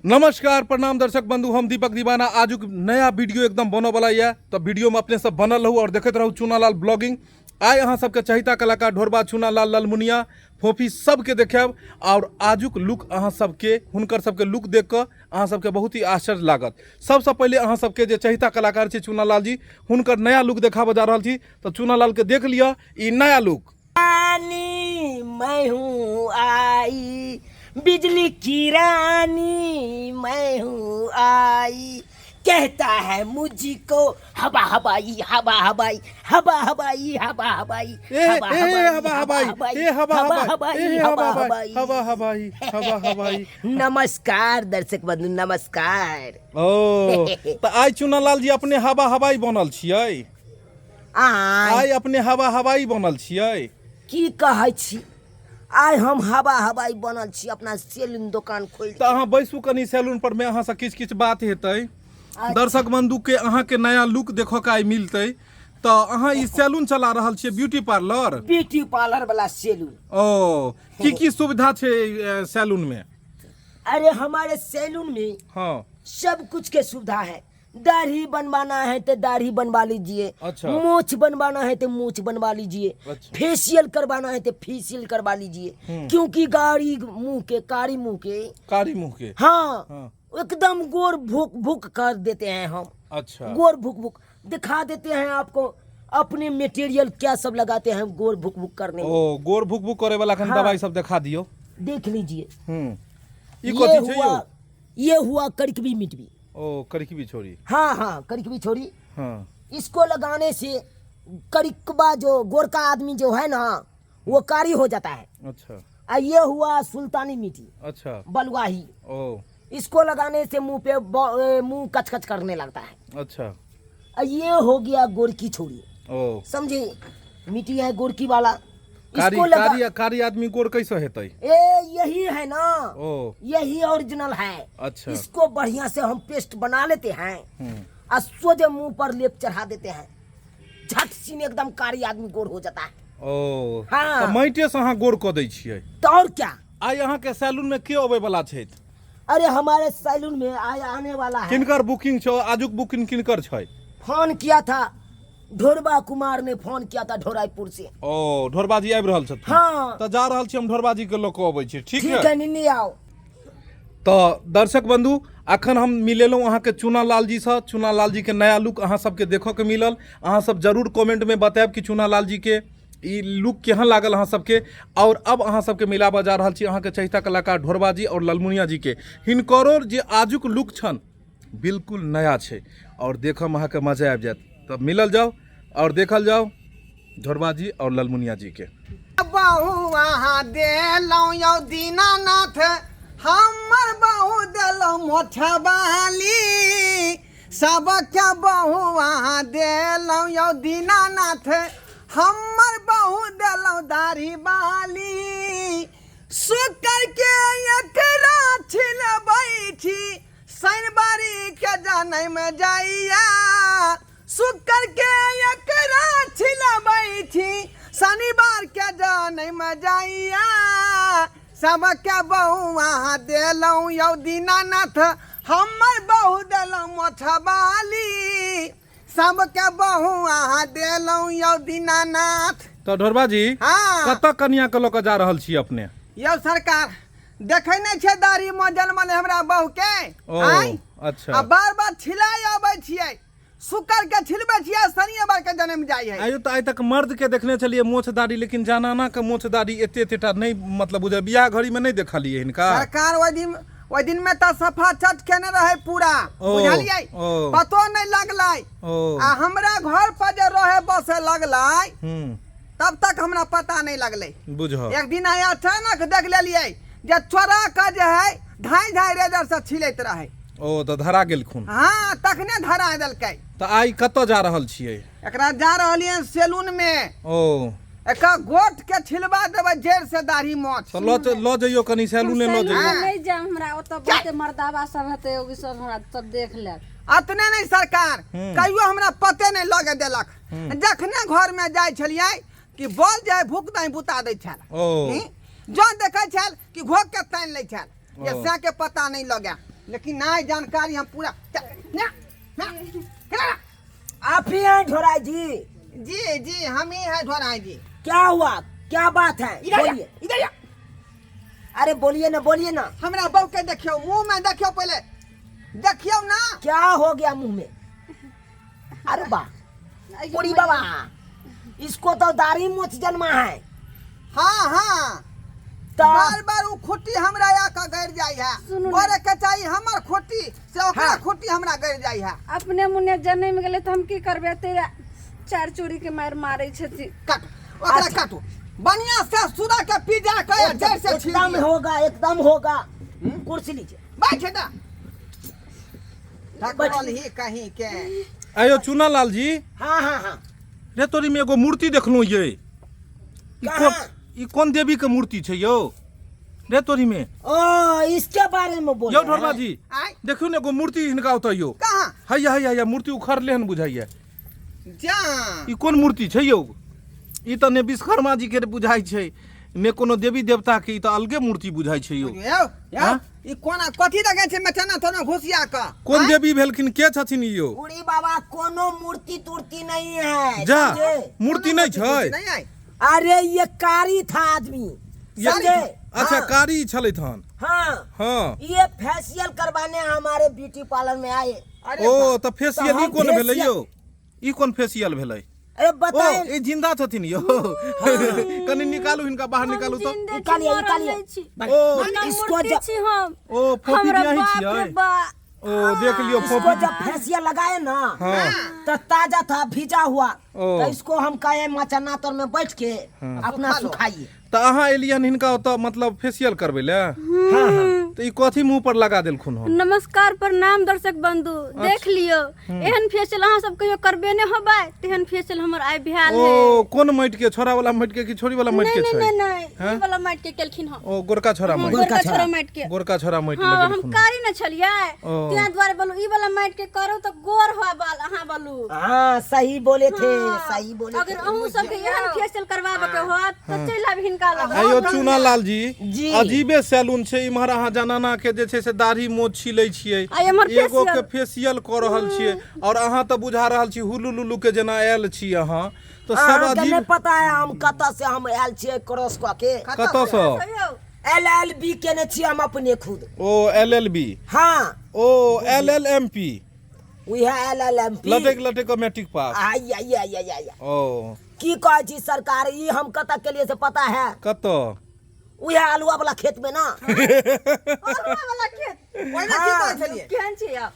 नमस्कार प्रणाम दर्शक बंधु, हम दीपक दीवाना। आजुक नया वीडियो एकदम बनऽ वाला यऽ, तऽ वीडियो में अपने सब बनल रहू और देखैत रहू चुनालाल ब्लॉगिंग। आइ अहाँ सबके चहिता कलाकार ढोरबा, चुनालाल, ललमुनिया, फोफी सबके देखायब और आजुक लुक अहाँ सबके हुनकर सबके लुक देख कऽ अहाँ सबके बहुत ही आश्चर्य लागत। सबसँ पहिले अहाँ सबके जे चहिता कलाकार छै चुनालाल जी, हुनकर नया लुक देखाबऽ जा रहल छी, तऽ चुनालाल के देख लिअ ई नया लुक। रानी मैं हूँ आई, बिजली की रानी मैं हूँ आई, कहता है मुझको हवा हवाई हवा हवाई हवा हवाई हवा हवाई। ए हवा ए हवा हवाई ए हवा हवाई ए हवा हवाई हवाई। हवा हवाई हवा हवाई। नमस्कार दर्शक बंधु, नमस्कार। ओ तऽ आइ चुनालाल जी अपने हवा हवाई बनल छियै? आइ आइ अपने हवा हवाई बनल छियै? की कहै छी, आइ हम हवा हवाई बनल छी, अपना सैलून दोकान खोलि। तऽ अहाँ बैसू कनि सैलून पर मे, अहाँसँ किछु किछु बात हेतै। दर्शक बंधु के अहाँके नया लुक देखऽ के आइ मिलतै। तऽ अहाँ ई सैलून चला रहल छियै, ब्यूटी पार्लर? ब्यूटी पार्लर वाला सैलून। ओ की की सुविधा छै सैलून में? अरे हमारे सैलून में सब कुछ के सुविधा है। दाढ़ी बनवाना है तो दाढ़ी बनवा लीजिए। मूछ बनवाना है तो मूछ बनवा लीजिए। फेशियल करवाना है तो फेशियल करवा लीजिए, क्योंकि गाड़ी मुंह के कारी मुंह के कारी मुंह के हाँ, एकदम गोर भूक भूक कर देते हैं हम। गोर भूक भूक दिखा देते हैं आपको, अपने मटेरियल क्या सब लगाते हैं गोर भूक भूक करने में। ओ गोर भूक भूक करे वाला खन दवाई सब दिखा दियो। देख लीजिए। ई ये कथी छै हुआ यौ? ये हुआ करिकबी मिटबी। ओ करिकबी छोरी। हाँ हाँ, करिकबी छोरी। हाँ। इसको लगाने से करिकबा जो गोरका आदमी जो है ना, वो कारी हो जाता है। आ ये हुआ सुल्तानी मिट्टी। बलुआही। इसको लगाने से मुंह पे मुंह कचकच करने लगता है। आ ये हो गया गोरकी छोरी। समझे, मिट्टी है गोरकी वाला। कारी इसको लगा कारी कारी आदमी गोर कैसे हेतै? ए यही है ना, यही ओरिजिनल है। इसको बढ़िया से हम पेस्ट बना लेते हैं और सोझे मुंह पर लेप चढ़ा देते हैं, झट सीन एकदम कारी आदमी गोर हो जाता है। ओ हाँ। तऽ माटिए से अहाँ गोर कऽ दै छियै? तो और क्या। आइ अहाँके सैलून में के अबै वाला छथि? अरे हमारे सैलून में आय आने वाला है। किनकर बुकिंग छै आजुक? बुकिंग किनकर छै? फोन किया था, ढोरबा कुमार ने फोन किया था ढोराईपुर से। ओ ढोरबाजी आबि रहल छथिन? हाँ। तऽ जा रहल छी हम, ढोरबाजी के लऽ कऽ अबै छी। ठीक ठीक है? है, निन्नी आओ। तऽ दर्शक बंधु, अखन हम मिलेलहुँ अहाँके चुनालाल जीसँ। चुनालाल जीके नया लुक अहाँ सबके देखऽके मिलल। अहाँ सब जरूर कमेंटमे बतायब कि चुनालाल जीके ई लुक केहन लागल अहाँ सबके। और अब अहाँ सबके मिलाबऽ जा रहल छी अहाँके चहिता कलाकार ढोरबा जी और ललमुनिया जीके। हिनकरो जे आजुक लुक छनि बिल्कुल नया छै और देखऽमे अहाँके मजा आबि जायत। तऽ मिलल जाउ और देखल जाउ ढोरबा जी और ललमुनिया जीके। बहु अहाँ देलहुँ यौ दीनानाथ, हमर बहु देलहुँ मोछवाली। सबके बहु अहाँ देलहुँ यौ दीनानाथ, हमर बहु देलहुँ दाढ़ी बाली। शुक्र के एकरा छिलबै छी, शनिवारी के जनम में जाइया। शुक्र के एकरा छिलबै छी, शनिवार के जनम में जाइया। सबके बहु अहाँ देलहुँ यौ दीनानाथ, हमर बहु देलहुँ मोछवाली। सबके बहु अहाँ देलहुँ यौ दीनानाथ। तऽ ढोरबा जी, कतऽ कनिया के लऽ कऽ जा रहल छी अपने? यौ सरकार, देखै नहि छै दाढ़ी में जनमल हमरा बहु के? ओ आँय? अच्छा। आ बार बार छिलाइ अबै छियै, शुक्र के छिलबै छियै, शनिवार के जनम जाइ है। आयो, तऽ आइ तक मर्द के देखने छलियै मोछ दाढ़ी, लेकिन जनाना के मोछ दाढ़ी एते एतेटा नहि, मतलब बुझ बियाह घड़ी में नहि देखलियै हिनका। सरकार, ओहि दिन में तऽ सफा चट केने रहे पूरा। बुझलियै? पतो नहि लगलै। आ हमरा घर पर जे रहे बसे लगलै, तब तक हमरा पता नहीं लगलै। बुझ एक दिन आइ अचानक देख लेलियै जे चोरा के जे है धाई धाई रेजर से छिलैत रहे। ओ तऽ धरा गेलखुन? हाँ, तखने धरा देलकै। तऽ आइ कतऽ जा रहल छियै? एकरा जा रहलियै सैलून में। एक गोट के छिलवा देबै जड़ से दाढ़ी मोछ। तऽ लऽ जइयौ कनि सैलूने लऽ जइयौ। सैलून नहि जायब, हमरा ओतऽ बहुते मर्दाबा सब हेतै, ओ सब हमरा सब देख लेत। अतने नहीं सरकार, कहियो हमरा पते नहीं लगे देलक। जखने घर में जाइ छलियै कि बोल जाय भूख नहीं बुता दै छल। जँ देखै छल कि घोक के तानि लै छल जे सएह के पता नहीं लगे। लेकिन नहीं जानकारी हम पूरा ना, ना, ना। आप ही हैं ढोराई जी? जी जी, हम ही हैं ढोराई जी। क्या हुआ, क्या बात है? इधर आ, बोलिए। इधर आ। अरे बोलिए ना, बोलिए ना। हमरा बहू के देखियो, मुंह में देखियो, पहले देखियो ना। क्या हो गया मुंह में? अरे बा पूरी बाबा, इसको तो दाढ़ी मोछ जन्मा है। हाँ हाँ। तो बार बार उ खुट्टी हमरा आके गड़ जाय है। सुनू ना। गोरे के चाही हमर खुट्टी से ओकरा हाँ। खुट्टी हमरा गड़ जाय है। अपने मुने जनमि गेलै तऽ हम की करबै? तेरा चार चूड़ी के मारि मारै छथिन। काटू ओकरा। अच्छा। काटू बढ़िया से, सुरा के पिजा के जड़ से छील एकदम दियौ। होगा, एकदम होगा। कुर्सी लीजिए। बैठ ना ठकरल ही कहीं के। आयो चुना लाल जी। हाँ हाँ हाँ। रे तोरी में एगो मूर्ति देखलहुँ ये। ई कहाँ? कोन, ई कोन देवी के मूर्ति छै यौ रे तोरी में? ओ इसके बारे में बोल यौ रहे ढोरबा हैं। जी, आय। देखियौ ने एगो मूर्ति हिनका ओतऽ यौ। कहाँ? हैया हैया हैया, मूर्ति उखड़ले हन बुझाइया। जा। ई कोन मूर्ति छै यौ? ई तऽ ने विश्वकर्मा जी के बुझाइ छै ने कोनो देवी देवता के, ई तऽ अलगे मूर्ति बुझाइ छै यौ। यौ यौ। हाँ? ई कोना कथी देखै छै मचना थोड़ा घुसिया क? कोन आँय? देवी भेलखिन, के छथिन ई यौ? बूढ़ी बाबा, कोनो मूर्ति तुर्ति नहीं है। जा। समझे? मूर्ति नहि छै? नहीं आई। अरे ये कारी था आदमी, समझे? अच्छा। हाँ, कारी छलथि हन? हाँ। हाँ। ये फेशियल करवाने हमारे ब्यूटी पार्लर में आए। अरे ओ तऽ फेशियल तऽ ई हम कोन भेलै फेशियल- यौ? ई कोन फेशियल भेलै? अरे ओ बताए। ई जिंदा छथिन यौ? कनि निकालू हिनका बाहर, निकालू तऽ। जिन्दे छी, निकालिए, मरल निकालिए। नहि छी। ओ हमरा इसको मूर्ति जब छी हम। ओ फोफी हमरा दियाही बाप रे छियै? बा। ओ देख लियौ इसको फोफी। जब फेशियल लगाए ना, हाँ। तो ताजा था, भीजा हुआ। ओ। तो इसको हम कहे मचना तर में बैठ के अपना सुखा लो। सुखाइए। तऽ अहाँ एलियन हिनका ओतऽ मतलब फेशियल करबै लए, तऽ ई कथी मुँह पर लगा देलखुन हन? नमस्कार, प्रणाम दर्शक बंधु। देख लियौ, एहन फेशियल अहाँ सब कहियो करबे नहि होबै, तेहन फेशियल हमर आइ भेल है। ओ कोन माटि के? छोरा वाला माटि के कि छोरी वाला माटि नहीं के नहीं। छै? नहीं नहीं, हैं? ई वाला माटि के केलखिन हन। ओ गोरका छोरा माटि। गोरका गोरका छोरा छोरा। माटि के। गोरका छोरा माटि हाँ, हम लगेलखुन हन। कारी न छलियै, ओ। तें दुआरे बोलू ई वाला माटि के करू तऽ गोर हुआ बाल अहाँ बोलू। हाँ, सही बोले थे। हाँ, सही बोले अगर थे। अहूँ सबके एहन फेशियल करवाबे के होत तऽ चलि आबी हिनका लग। आयो चूना लाल जी, जी। अजीबे सैलून छै। इम्हर अहाँ जनाना के जे छै से दाढ़ी मोछ छिलै छियै, आ एम्हर एगो के फेशियल। फेशियल कऽ रहल छियै, और अहाँ तऽ बुझा रहल छी हुलू लुलू के जेना आयल छी अहाँ तऽ सब। अहाँके अजीब नहि पता है हम कतऽ से हम आयल छियै क्रॉस कऽ के। कतऽसँ? कहियौ। एल एल बी केने छियै हम अपने खुद। ओ एल एल बी? हाँ। ओ एल एल एम पी। उएह एल एल एम पी। लटक लटक कऽ मैट्रिक पास। आइ आइ आइ आइ आइ। ओ की कहै छी सरकार, ई हम कतऽ केलियै से पता है? कतऽ? उएह आलुआ वाला खेत में ना। अल्हुआ वाला खेत? ओहिमे की कहै छलियै? केहन छी आब?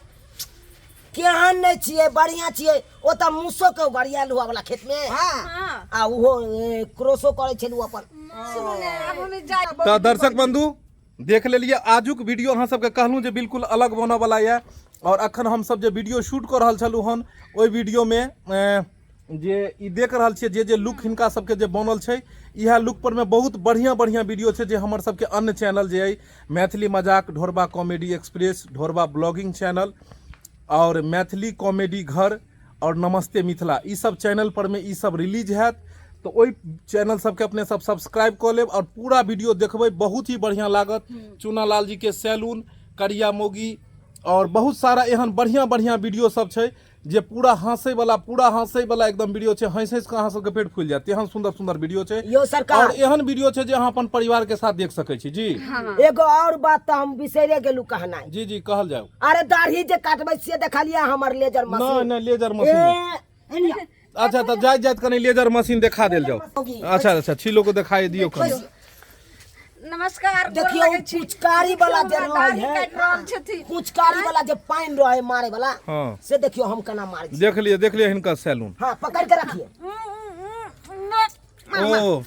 केहन नहि छियै, बढ़िआँ छियै। ओतऽ मूसो के उगड़िया आलुआ वाला खेत में। हाँ। हाँ। आ ओहो क्रोसो करै छलू अपन। सुनू ने, आब हम जाय। तऽ दर्शक बंधु, देख लेलियै आजुक वीडियो। अहाँ सबके कहलहुँ जे बिल्कुल अलग बनऽवला यऽ, आओर अखन हमसब जे वीडियो शूट कऽ रहल छलहुँ हन ओहि वीडियोमे जे ई देख रहल छियै जे जे लुक हिनका सबके जे बनल छै, इएह लुक पर मे बहुत बढ़िआँ बढ़िआँ वीडियो छै जे हमर सबके अन्य चैनल जे अइ, मैथिली मजाक, ढोरबा कॉमेडी एक्सप्रेस, ढोरबा ब्लॉगिंग चैनल आओर मैथिली कॉमेडी घर आओर नमस्ते मिथिला, ई सब चैनल पर मे ई सब रिलीज हैत। तऽ ओहि चैनल सबके अपने सब सब्सक्राइब कऽ लेब आओर पूरा वीडियो देखबै, बहुत ही बढ़िआँ लागत। चूना लाल जी के सैलून, करिया मौगी आओर बहुत सारा एहन बढ़िआँ बढ़िआँ वीडियो सब छै जे पूरा हंसै वाला, पूरा हंसै वाला एकदम वीडियो छै। हंसि हंसि कऽ अहाँ सबके पेट फूलि जायत, तेहन सुंदर सुंदर वीडियो छै। यौ सरकार, आओर एहन वीडियो छै जे अहाँ अपन परिवार के साथ देख सकै छी। जी। एगो और बात तऽ हम बिसरे गेलू कहनाइ। जी जी, कहल जाउ। अरे दाढ़ी जे काटबै से देखलियै हमर लेजर मशीन? नहि नहि, लेजर मशीन नहि। ए, एनिया। अच्छा, तऽ जाइत जाइत कनि लेजर मशीन देखा देल जाउ। अच्छा अच्छा, छिलो को देखाई दियौ कनि। नमस्कार, गोर देखियौ लगै छी। पुचकारी वाला जे देखियौ, हमरा रहै दाढ़ी है, काटि रहल छथिन। पुचकारी वाला जे पानि रहै मारे वाला, हाँ। से देखियौ हम केना मारै छी। देख लिअ, देख लिअ हिनकर सैलून। हाँ, पकड़ के रखिए। ओ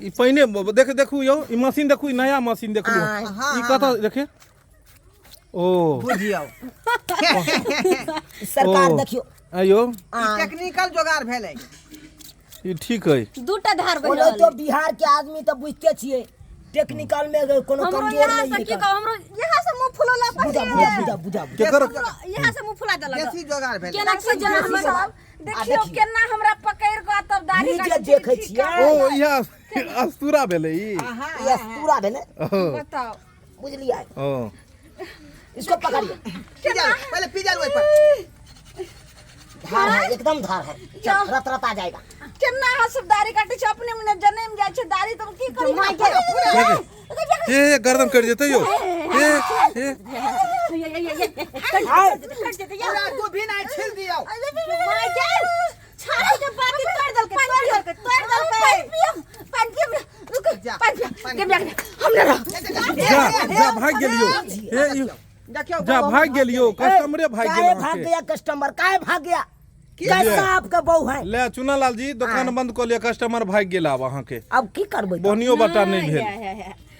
ई पहिने देख, देखू यौ, ई मशीन देखू, ई नया मशीन देखलू। ई कतऽ देखे ओ बुझियौ सरकार। ओ। देखियौ। आइयो ई टेक्निकल जोगाड़ भेलै। ई ठीक है। दूटा धार बहि बोले रहल तो बिहार के आदमी तो बुझते छियै, टेक्निकल में कोनो हमरो कमजोर यहाँ नहीं से की है। कहू, हमरो यहाँ से मुंह फुलौला बुझा पहिले। बुझा बुझा बुझा बुझा। केकर? हमरो यहाँ से मुंह फुला देलक। देसी जोगाड़ भेलै। केना की जेना हमर आ देखियौ देखियौ। केना हमरा पकड़ि कऽ तब दाढ़ी ई जे काटै देखै छी, छियै। ओ इएह अस्तूरा भेलै ई। ई पूरा भेलै। ओ बताउ। बुझलियै? ओ इसको पकड़िए। पी जाओ, पहले पी जाओ ओहि पर। धार है, एकदम धार है, चल रत रत आ जाएगा। केना अहाँ सब दाढ़ी काटै छै? अपने मने जनमि जाइ छै दाढ़ी, तऽ की करी? ए ए, गर्दन कटि जेतै यौ। ए ए, पूरा दूभी नहि छील दियौ। छाती के बाती तोड़ि देलकै, तोड़ि देलकै, तोड़ि देलकै। पानि पियब, रुक। जा, पानि पियब, गेम लग हम नहि रह। जा जा, भागि गेलियौ। ए यौ, देखियौ, जा, भागि गेलियौ, कस्टमरे भागि काहे गेल भाग अहाँके। गया कस्टमर? काहे भाग गया? कैसा आपका बहू है? ले चुना लाल जी, दोकान बंद कऽ लिअ, कस्टमर भागि गेल। आब अहाँके अब की करबै तऽ? बोनियो बटा नहि भेल।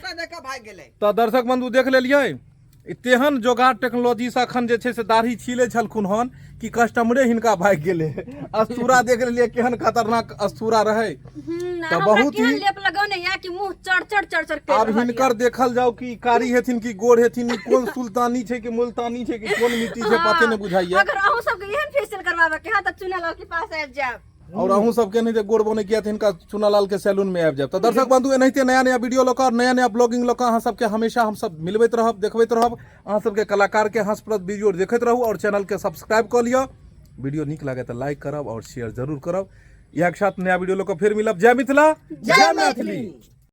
देखा, भागि गेलै। तऽ दर्शक बंधु, देख लेलियै, ई तेहन जोगाड़ टेक्नोलॉजी से अखन जे छै से दाढ़ी छीलै छलखुन हन कि कस्टमरे हिनका भागि गेलै। अस्तूरा देख लेलियै, केहन खतरनाक अस्तूरा रहै। तऽ हमरा बहुत केहन ही लेप लगौने या कि मुंह चढ़ चढ़ चढ़ चढ़ करि आब रहल हिनकर यऽ। देखल जाउ कि कारी हेथिन कि गोर हेथिन, ई कोन सुल्तानी छै कि मुल्तानी छै कि कोन मिट्टी छै, पते नहि बुझाइया। अगर अहूँ सबके एहन फेशियल करवाबे के है तऽ चुनालाल के पास आबि जायब। और अहूँ सबके एनाहिते गोर बनै के तऽ हिनका चुनालाल के सैलून में आबि जायब। तऽ दर्शक बंधु, एनाहिते नया नया वीडियो लऽ कऽ और नया नया ब्लॉगिंग लऽ कऽ अहाँ सबके हमेशा हमसब मिलबैत रहब, देखबैत रहब। अहाँ सबके कलाकार के हास्यप्रद वीडियो देखैत रहू और चैनल के सब्सक्राइब कऽ लिअ। वीडियो नीक लागे तऽ लाइक करब और शेयर जरूर करब। इएह के साथ नया वीडियो लऽ कऽ फेर मिलब। जय मिथिला, जय मैथिली।